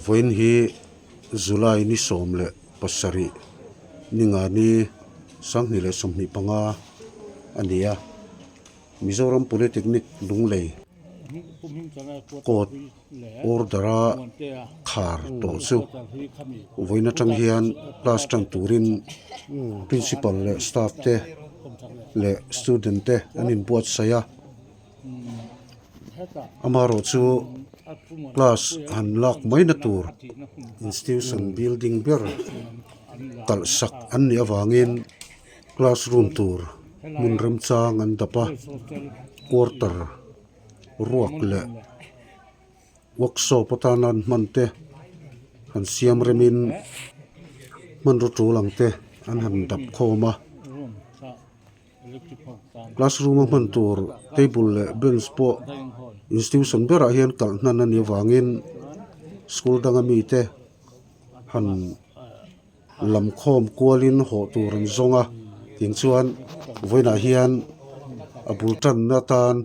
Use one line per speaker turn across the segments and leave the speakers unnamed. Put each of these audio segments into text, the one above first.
Vawiin hi July ni 17 ningani 2025 a ni a Mizoram Polytechnic Lunglei court order a khar tawh chu vawiin atang hian class tan turin principal leh staff te leh student te an inbuatsaih a amaherawh chu class han lak mai na tur institution building ber kalh sak an nih avangin classroom tur hmun remchang an dap a quarter ruak leh workshop atana an hman te han siam remin hmanraw tul ang te an han dap khawm a classroom a hman tur table leh bench pawh institution berah hian kalh hnan a nih avangin school danga mite han. Lam khawm kualin hawh tur an zawng a tin chuan vawiinah hian a bul tanna atan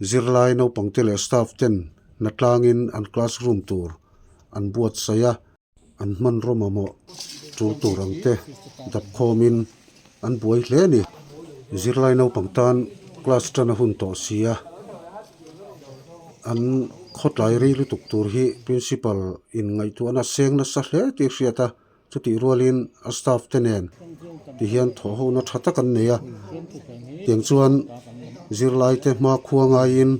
zirlai naupang te leh staff ten hna tlangin an classroom tur an buatsaih a an hmanraw mamawh tul tur ang te dap khawmin an buai hle a ni zirlai naupang tan class tan a hun tawh si a an khawtlai rei lutuk tur hi principal in ngaihtuahna seng nasa hle tih a hriat a chutih rualin a staff te nen ti hian thawh ho na tha tak an nei a tiang chuan zirlai te hma khua ngaiin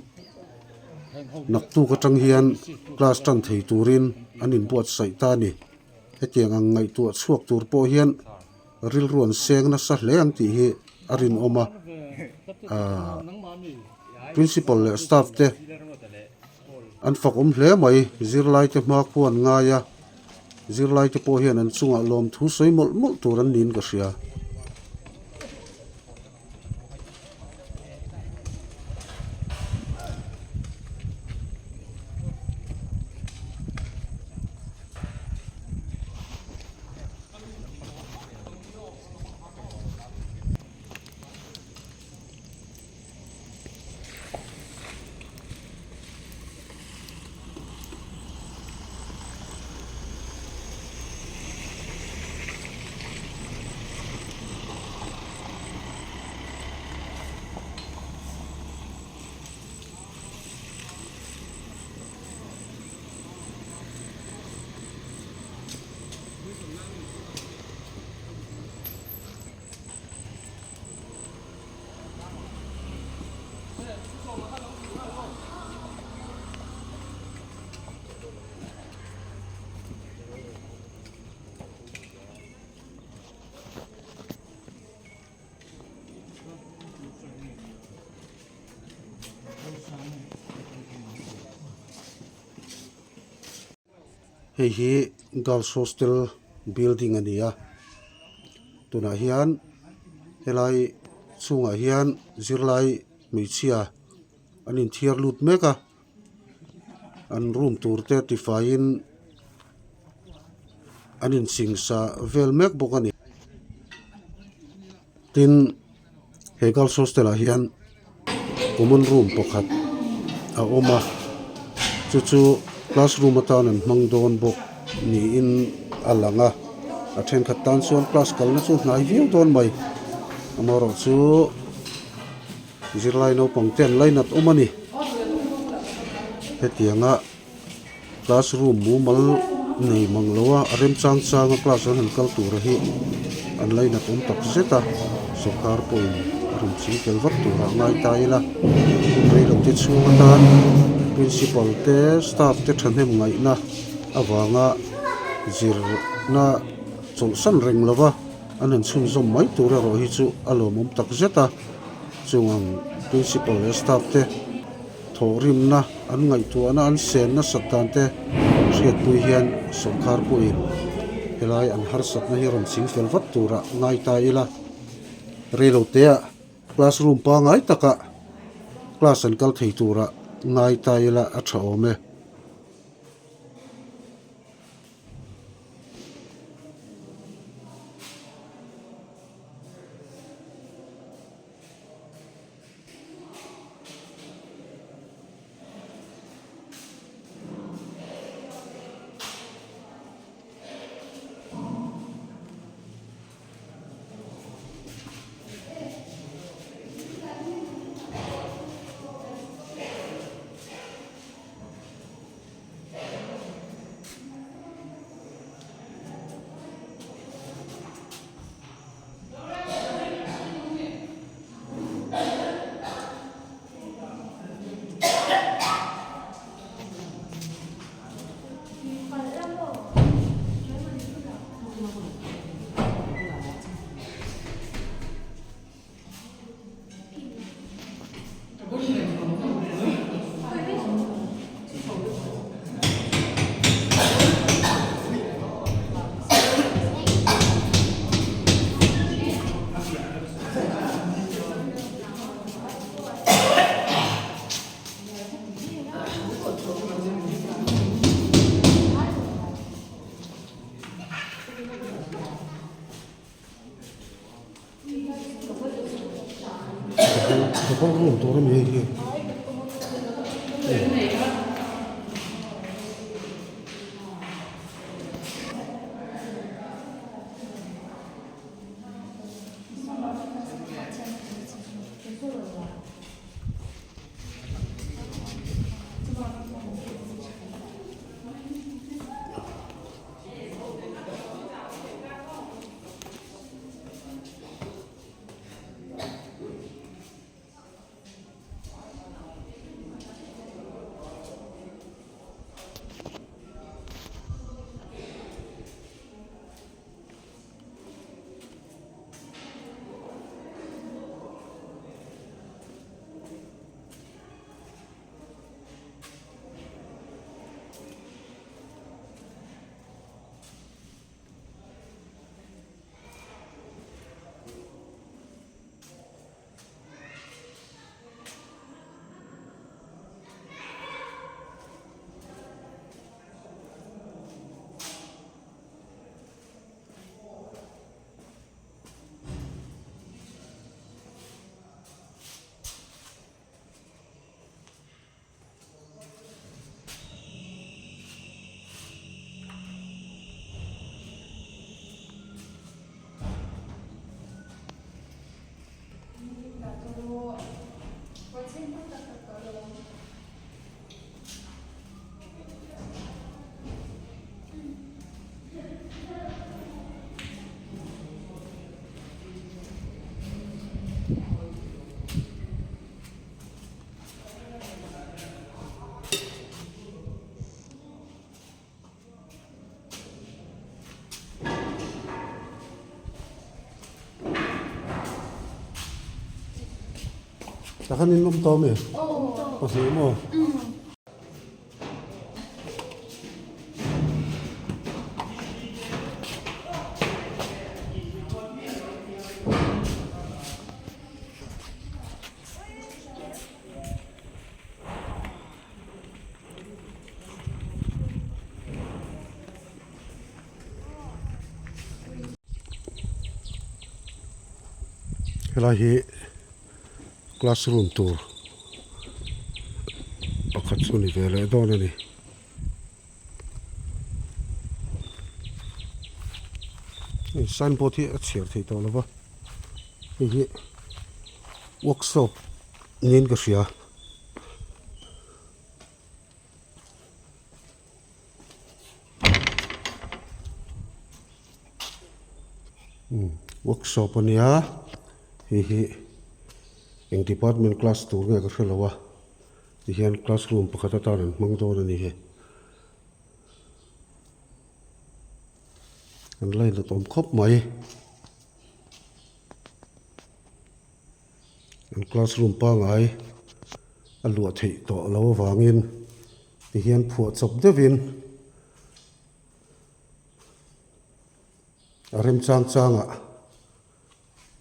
naktuk atang hian class tan thei turin an inbuatsaih ta a ni hetiang ang ngaihtuah chhuak tur pawh hian. Rilru an seng nasa hle ang tih hi a rinawm a, aaa principal leh staff te an fak awm hle mai, zirlai te hma khu an ngai a, zirlai te pawh hian an chungah lawmthu sawi mawlh mawlh tur an niin ka hria. Hei hi girls hostel building a ni a tunah hian helai chhungah hian zirlai hmeichhia an inthiar lut mek a an room tur te tifaiin an insingsa vel mek bawk a ni tin. He girls hostel ah hian common room pakhat a awm a chu chu classroom atan an hmang dawn bawk niin a lang a a thenkhat tan chuan class kalna chu hnai viau dawn mai amaherawh chu zirlai naupang te an lainat awm a ni hetianga. Classroom mumal nei mang lo a a remchang chang a class an han kal tur hi an lainat awm tak zet a sawrkar pawhin a rawn ching tel vak turah a ngai ta ila hun reilo te chhung atan principal te staff te thahnem ngaihna avanga zirna chawlhsan reng lova an han chhunzawm mai tur erawh hi chu a lawmawm tak zet a chung ang principal leh staff te. Thawhrimna an ngaihtuahna an sen nasat dan te hriatpui hian sawrkar pawhin helai an harsatna hi rawn ching fel vat tura ngai ta ila. Reiloteah classroom pangngai takah class an kal thei tura ngai ta ila a tha awm e. Hall room tur a ni hei hi. Takhan in awm tawh ami? Pahnih maw? Helai hi classroom tur pakhat chu ni ve leh dawn a ni. Hei signboard hi a chhiar theih tawh lo va hei hi workshop niin ka hria. Workshop a nia hei hi eng department class tur nge ka hre lo a tihian classroom pakhat atan an hmang dawn a ni hi an lainat awm khawp mai an classroom pangai a luah theih tawh loh avangin tihian phuah chawp deuhin. A remchang changah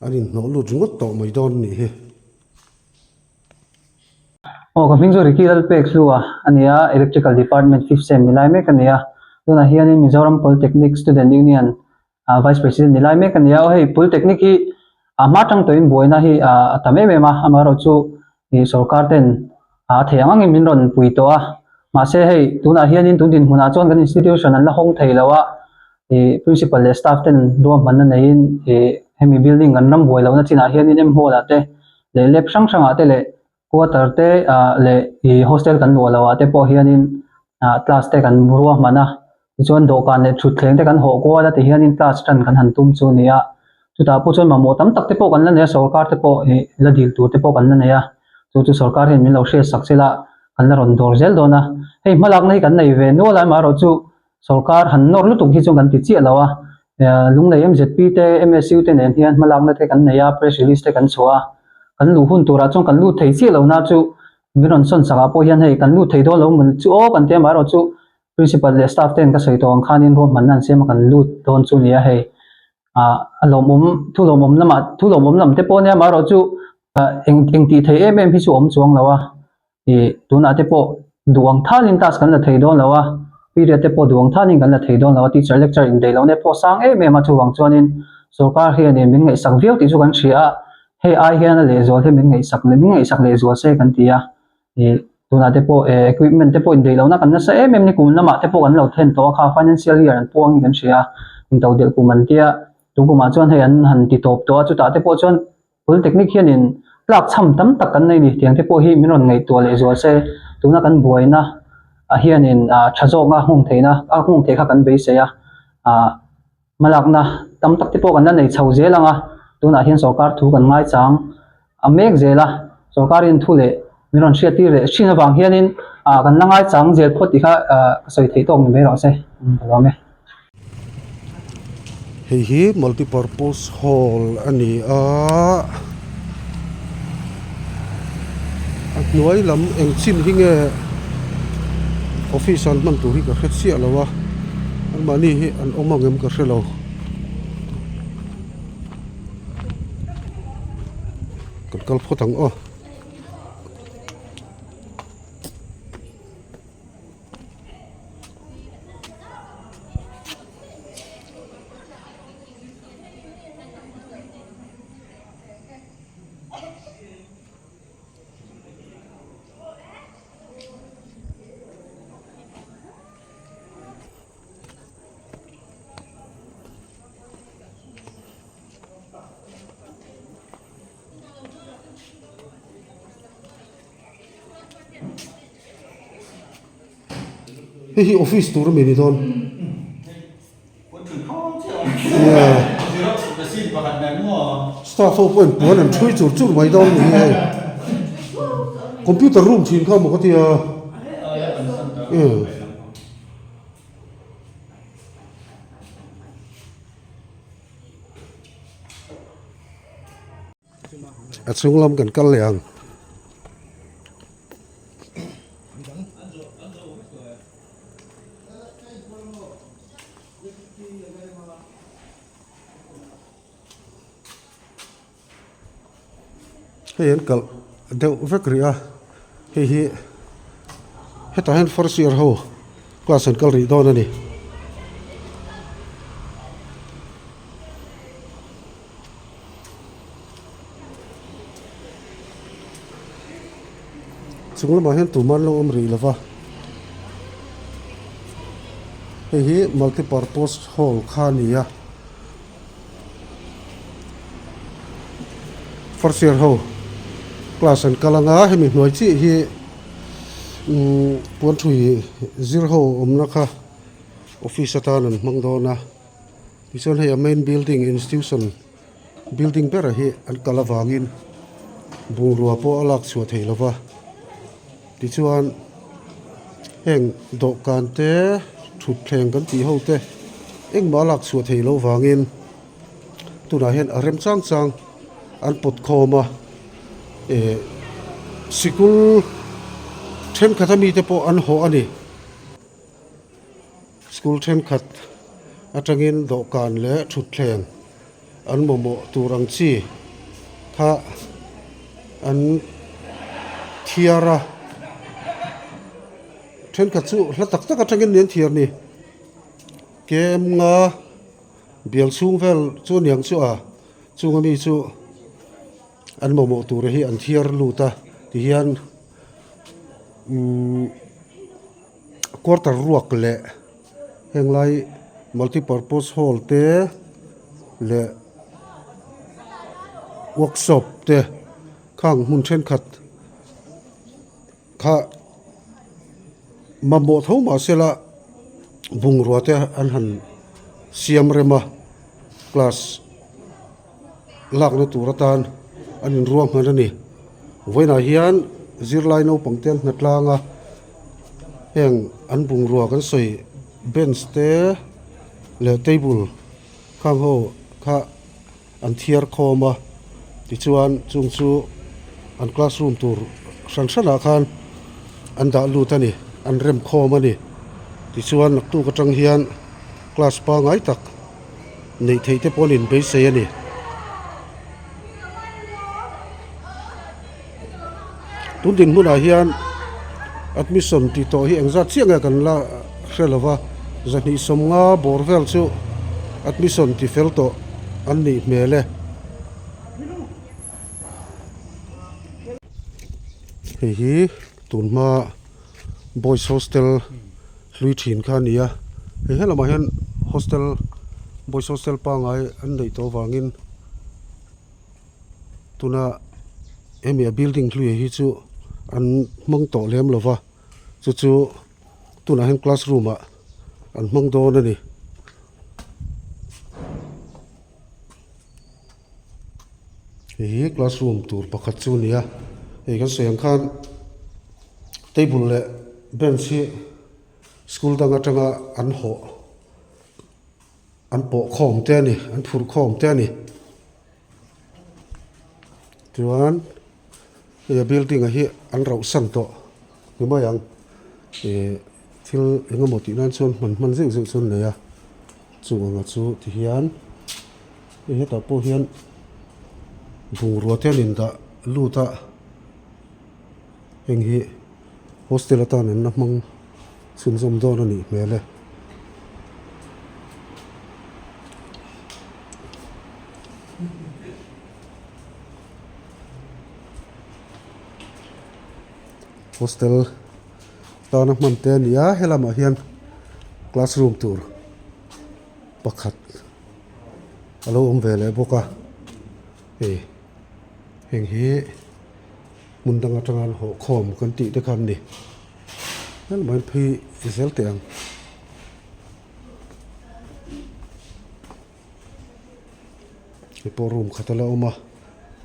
an inhnawh lut ringawt tawh mai dawn a nih hi.
Aw ka hming chu Ricky Lalpek Hlua a ni a, Electrical Department fifth sem ni lai mek a ni a. Tunah hianin Mizoram Polytechnic Student Union ah Vice President ni lai mek a ni a. Aw hei Polytechnic hi a hma tang tawhin buaina hi a tam em em a, amaherawhchu ih sorkar ten a thei ang angin min rawn pui tawh a. Mahse hei tunah hianin tun dinhmunah chuan kan institution an la hawng thei lo a. ih principal leh staff ten ruahmanna neiin ih hemi building kan ram buai lohna chinah hianin M hall ah te leh lab hrang hrang ah te leh quarter te ah leh ih hostel kan luah loh ah te pawh hianin ah class te kan ruahman a tichuan dawhkan leh thutthleng te kan hawh kual a tihianin class tan kan han tum chu a ni a chutah pawh chuan mamawh tam tak te pawh kan la nei a sorkar te pawh ih la dil tur te pawh kan la nei a chu chu sorkar hian min lo hriat sak sela kan la rawn dawr zel dawn a hei hmalakna hi kan nei ve nual a amaherawhchu Sorkar han nawr lutuk hi chu kan ti chiah lo a, Lunglei MZP te, MSU te nen hian hmalakna te kan nei a, press release te kan chhuah a, kan luh hun turah chuan kan lut thei chiah lo na chu min rawn sawn sakah pawh hian hei kan lut thei dawn lo maw chu aw kan ti a, amaherawhchu principal leh staff ten ka sawi tawh ang khanin ruahmanna an siam a kan lut dawn chu nia hei ah a lawmawm thu lawmawm lamah thu lawmawm lam te pawh nia amaherawhchu eng eng tih thei em em hi chu a awm chuang lo a. Ih tunah te pawh duh ang thalin class kan la thei dawn lo a, period te pawh duh ang thalin kan la thei dawn lo a, teacher lecture indaih lohna pawh sang em em a chuvang chuanin sorkar hianin min ngaihsak viau tih chu kan hria a, Hei ai hian a lehzual hi min ngaihsak leh min ngaihsak lehzual se kan ti a, ih tunah te pawh eh equipment te pawh indeih lohna kan nasa em em ni kum lamah te pawh kan lo thlen tawh a kha financial year an puang in kan hria a, intodelh kum an tia tun kumah chuan hei an han ti tawp tawh a chutah te pawh chuan Polytechnic hianin tlak chham tam tak kan nei ni tiang te pawh hi min rawn ngaihtuah lehzual se tuna kan buaina ah hianin ah tha zawk a nghawng theihna a nghawng theih kha kan beisei a ah. Hmalakna tam tak te pawh kan la nei chho zel ang a, tunah hian sorkar thu kan ngaichang a mek zel a, sorkarin thu leh min rawn hriat tir leh hrin avang hianin ah kan la ngaichang zel phawt tih kha ah ka sawi theih tawk ni mai rawh se, ka lawm e.
Hei hi multipurpose hall a ni a, a hnuai lam eng chin hi nge office an hman tur hi ka hre chiah lo a. Anmahni hi an awm ang em ka hre lo. Kan kal phawt ang aw. Hei hi office tur a mi ni dawn staff ho pawhin puan an thui chur chur mai dawn ni hei computer room thin kha maw ka tia A chhung lam kan kal leh ang. Hei an kalh deuh vek rih a hei hi hetah hian first year ho class an kal rih dawn a ni. Chung lamah hian tumah an lo awm rih lova hei hi multi purpose hall kha a ni a. First year ho class an kal anga hemi hnuai chiah hi umm puanthui zir ho awmna kha office atan an hmang dawn a tichuan hei a main building institution building ber ah hi an kal avangin bungrua pawh a lak chhuah theih lova tichuan heng dawhkan te thutthleng kan tih ho te engmah a lak chhuah theih loh vangin tunah hian a rem chang chang an pawt khawm a eh sikul thenkhat ami te pawh an hawh a ni school thenkhat atangin dawhkan leh thutthleng an mamawh tur ang chi kha an thiar a thenkhat chu hla tak tak atangin ni an thiar ni. Kem nga bial chhung vel chu aniang chu a chung ami chu an mamawh tur hi an thiar lut a tihian umm quarter ruak leh heng lai multi purpose hall te leh workshop te khang hmun thenkhat kha mamawh tho mahsela bungrua te an han siam rem a class lakna tur atan an inruah hman a ni vawiinah hian zirlai naupang te an hna tlang a heng an bungrua kan sawi bench te leh table khang ho kha. An thiar khawm a, tichuan chung chu an classroom tur hran hranah khan an dah lut a ni, an rem khawm a ni. Tichuan naktuk atang hian class pangngai tak neih theih te pawh an inbeisei a ni. Tun dinhmunah hian admission tih tawh hi engzat chiah nge kan la hre lo va, 250 bawr vel chu admission ti fel tawh an nih hmel e. Hei hi tunhma boys hostel hlui thin kha a ni a, hei helamah hian hostel boys hostel pangai an neih tawh avangin tuna hemi a building hlui hi chu an hmang tawh lem lo va chu chu tunah hian classroom ah an hmang dawn a ni. Hei hi classroom tur pakhat chu a ni a hei kan sawi ang khan table leh bench hi school dang atanga an hawh an pawh khawm te a ni an phurh khawm te a ni chuan hei a building a hi an rauh san tawh ni mai ang ih thil eng emaw tih nan chuan hman hman zeuh zeuh chu an nei a chung anga chu ti hian hei hetah pawh hian bungrua te an indah lut a heng hi hostel atan an la hmang chhunzawm dawn a nih hmel e. Hostel tana hman te a ni a helamah hian classroom tur pakhat a lo awm ve leh bawk a hei heng hi hmun dang atanga an hawh khawm kan tih te kha an ni helamah hian phei zel teh ang. Hei pawh room khat a la awm a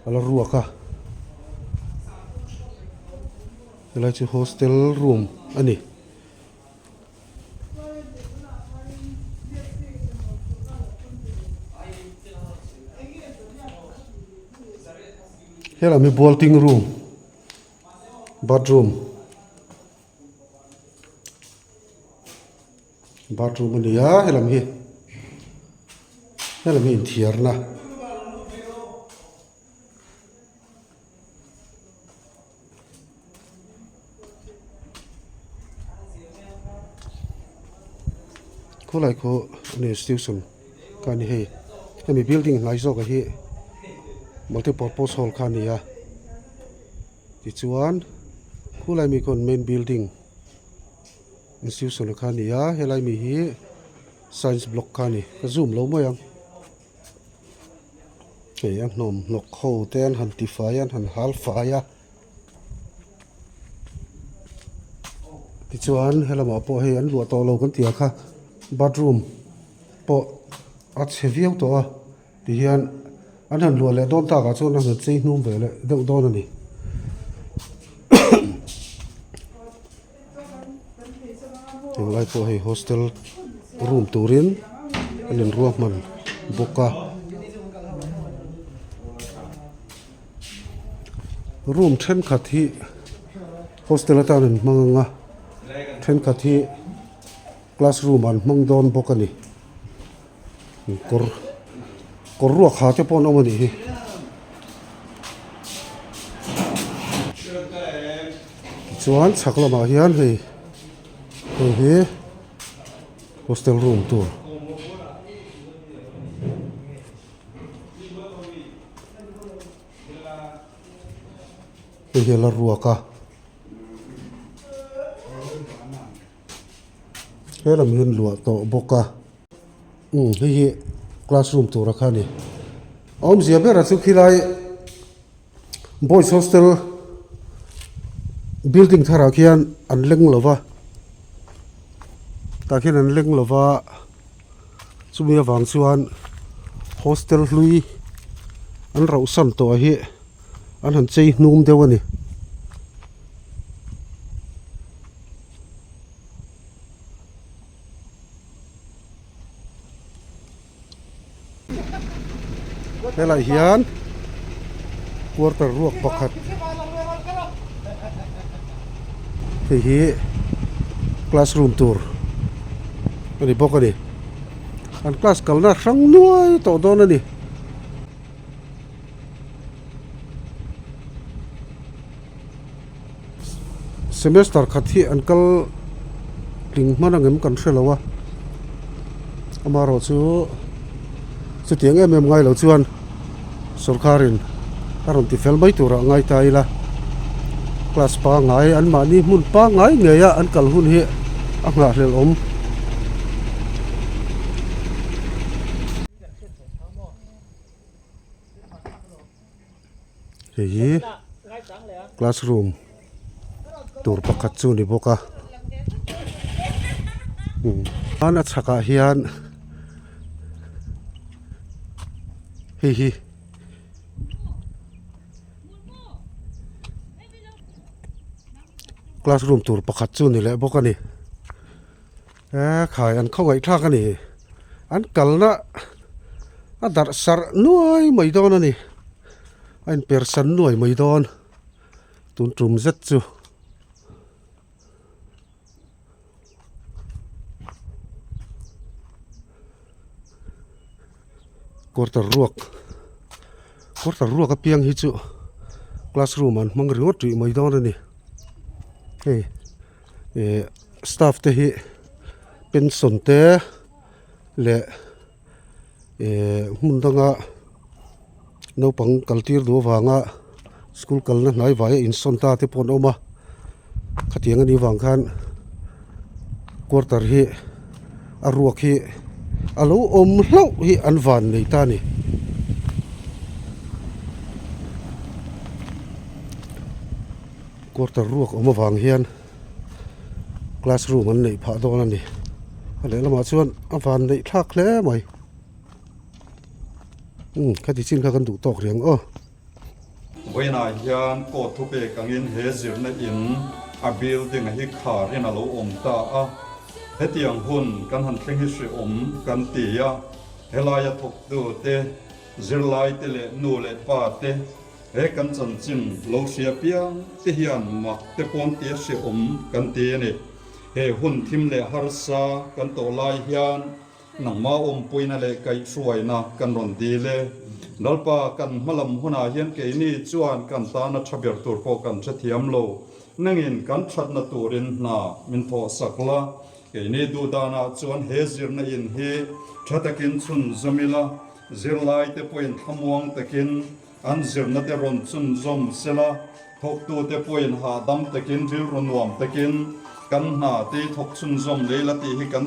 a la ruak a helai chu hostel room a ni. Helam hi bualting room bathroom bathroom a ni a helam hi helam hi inthiarna. Khawlai khaw institution kha a ni hei hemi building hnai zawk ah hi multi purpose hall kha a ni a tichuan khulai mi khawn main building institution kha a ni a helai mi hi science block kha a ni ka zoom lo mai ang. Hei a hnawm hnawk ho te an han ti fai a an han hal fai a tichuan helamah pawh hei an luah tawh lo kan tih ang kha bathroom pawh a chhe viau tawh a tihian an han luah leh dawn takah chuan an han chei hnum ve leh deuh dawn a ni. Tunlai pawh hei hostel room turin an inruahman bawk a room thenkhat hi hostel atan an hmang ang a thenkhat hi classroom an hmang dawn bawk a ni kawr kawr ruak ha te pawh an awm a nih hi. Tichuan chhak lamah hian hei hei hi hostel room tur hei hi a la ruak a helam hian luah tawh bawk a umm hei hi classroom tur a kha a ni a awmzia berah chu khilai. Boys hostel building tharah khian an leng lo va tah khian an leng lo va chumi avang chuan hostel hlui an rauh san tawh hi an han chei hnum deuh a ni. Helai hian quarter ruak pakhat hei hi classroom tur a ni bawk a ni an class kalna hrang nuai tawh dawn a ni. Semester khat hi an kal tling hman angem kan hre lo a amaherawh chu chutiang em em ngai lo chuan sorkarin a rawn ti fel mai turah ngai ta ila. Class pangngai an mahni hmun pangngai ngei a an kal hun hi a nghahhlelh awm. Hei hi classroom tur pakhat chu ni bawk a a chhakah hian hei hi. Classroom tur pakhat chu ni leh bawk a ni e khai an khawngaih thlak a ni an kalna a darh sarh nuai mai dawn a ni a inper san nuai mai dawn tun tum zet chu. Quarter ruak quarter ruak apiang hi chu classroom an hmang ringawt rih mai dawn a ni hei ih staff te hi pension te leh ih hmun danga naupang kal tir duh avanga school kalna hnai vai a insawn ta te pawh an awm a khatiang anih vang khan quarter hi a ruak hi a lo awm hlauh hi an van nei ta a ni. Quarter ruak awm avang hian classroom an neih phah dawn a ni a lehlamah chuan a van neih thlak hle mai. Umm khati chin kha kan duh tawk reng aw.
Vawiinah hian court thupek angin he zirna in a building a hi khar in a lo awm ta a, hetiang hun kan han thleng hi hrehawm kan ti a, helaia thawktu te, zirlai te leh nu leh pa te he kan chanchin lo hria piang te hian mak te pawn tia hrehawm kan ti a ni. He hun thim leh harsa kan tawh lai hian Nangma awmpuina leh kaihhruaina kan rawn dil e. Lalpa, kan hmalam hunah hian keini chuan kan tana tha ber tur pawh kan hrethiam lo. Nangin kan thatna turin hna min thawhsak la. Keini duhdanah chuan he zirna in hi tha takin chhunzawm ila, zirlaite pawhin thlamuang takin an zirna te rawn chhunzawm sela, thawktute pawhin hahdam takin rilru nuam takin kan hna te thawk chhunzawm lei la tih hi kan.